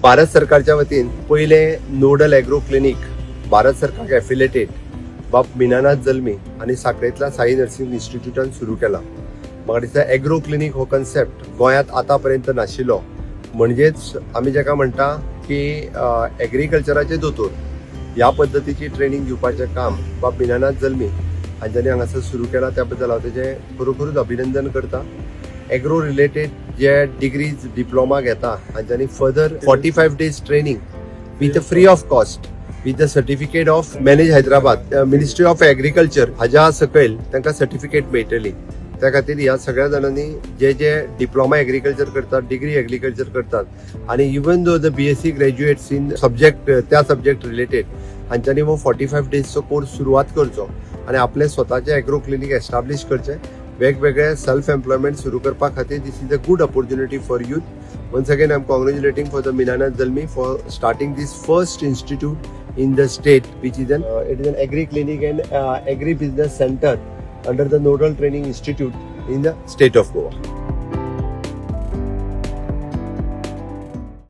भारत सरकारच्या वतीन पयलें नोडल एग्रो क्लिनीक भारत सरकार एफिलेटेड बाब मिनानाथ जल्मी आनी साखळेंतल्या साई नर्सिंग इन्स्टिट्यूटान सुरू केला. म्हाका दिसता, एग्रो क्लिनीक हो कन्सेप्ट गोंयांत आतां पर्यंत नाशिल्लो. म्हणजेच आमी जेका म्हणटा की एग्रीकल्चराचे दोतोर ह्या पद्दतीची ट्रेनिंग दिवपाचें काम बाब मिनानाथ जल्मी हांच्यांनी हांगासर सुरू केलां, त्या बद्दल हांव तेजें खरोखरूच अभिनंदन करता. एग्रो रिलेटेड जे डिग्रीज, डिप्लोमा घेता, हांच्यांनी further 45 days training with free of cost with the certificate of Manage Hyderabad, Ministry of Agriculture हाज्या सकयल तांकां सर्टिफिकेट मेळटली. त्या खातीर ह्या सगळ्या जाणांनी जे जे डिप्लोमा एग्रीकल्चर करतात, डिग्री एग्रीकल्चर करतात आणि even though the BSc graduates in subject, त्या सब्जेक्ट रिलेटेड हांच्यांनी हो 45 डेजचो कोर्स सुरवात करचो आणि आपले स्वताचे एग्रो क्लिनीक एस्टाब्लिश करचे. वेगवेगळे सेल्फ एम्प्लॉयमेंट सुरू करपा खातीर this is a good opportunity for youth. Once again, I am congratulating for the Minanath Jalmi for starting this first institute in the state, which is an it is an agri clinic and agri business center under the Nodal Training Institute in the state of Goa.